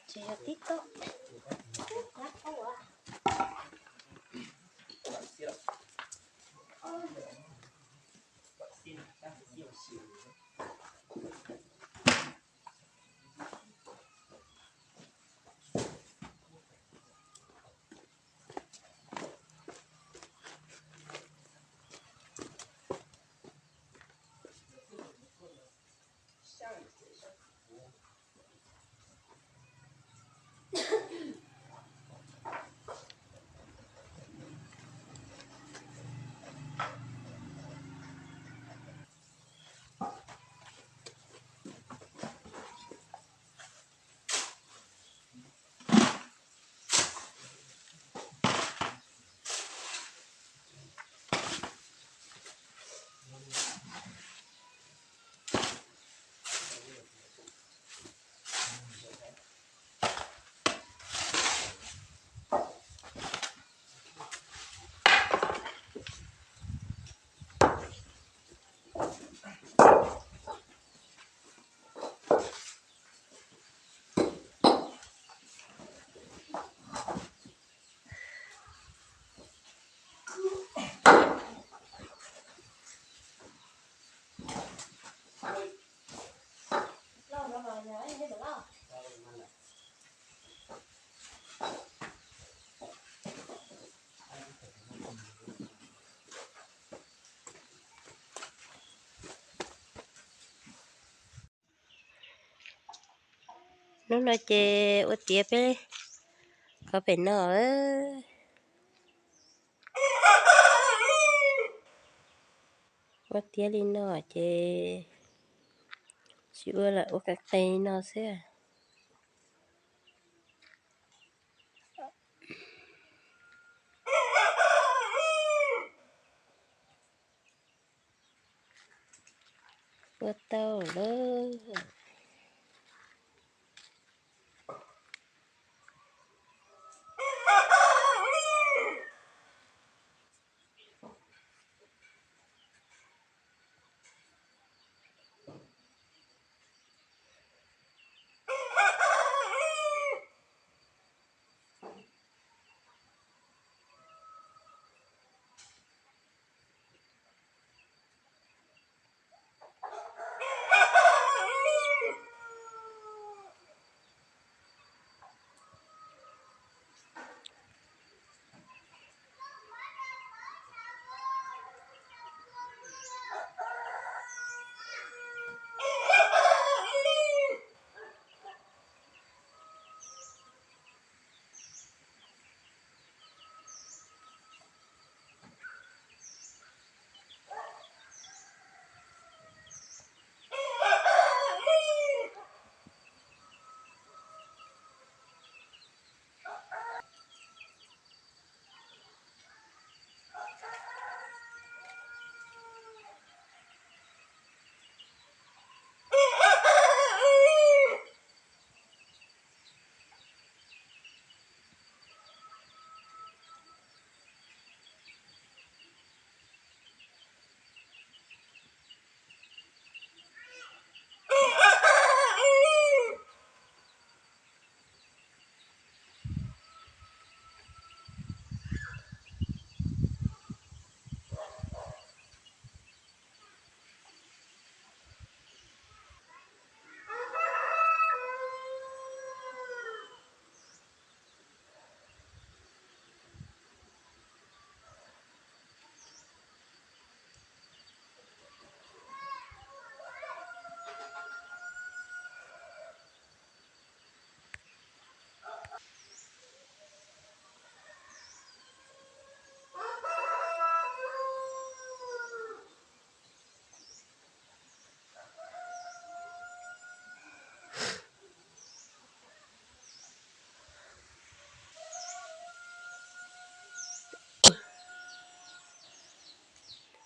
Tsis yog TikTok. Hnub no ces ua tiav peb qhov pem no. Ua tiav li no ces tsis ua lawm, ua qees qees li no xwb. Ua tau lawm.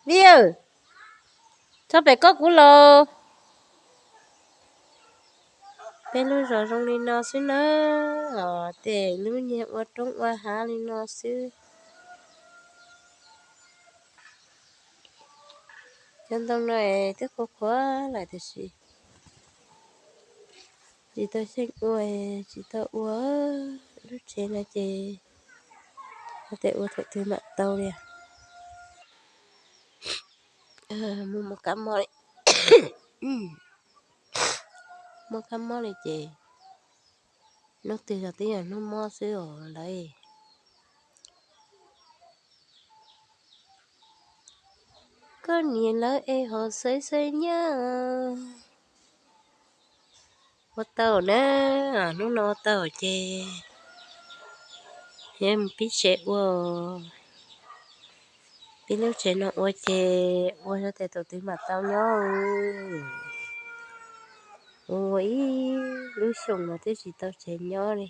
Vij, tso pem koj kuv los. Peb lub zos zoo li no xwb na, os, tej lub nyuag ua roob ua hav li no xwb. Cov ntoo no twb qhuav qhuav lawm tiam sis tsis tau xyeej ua, tsis tau ua. Lub tsev no ces hais tias ua thaum twg mam tau li. Muaj, muaj kab mob li, muaj kab mob li ces hnub twg los twb yog hnub mob xwb os lawv. Koj niam lawv es ho xaiv xaiv nyab. Ua tau na, hnub no ua tau ces yog mus pib tsev ua, pib lub tsev no ua ces ua xyov tias thaum twg mam tau nyob. Ua ib lub xyoos mas twb tsis tau tsev nyob li.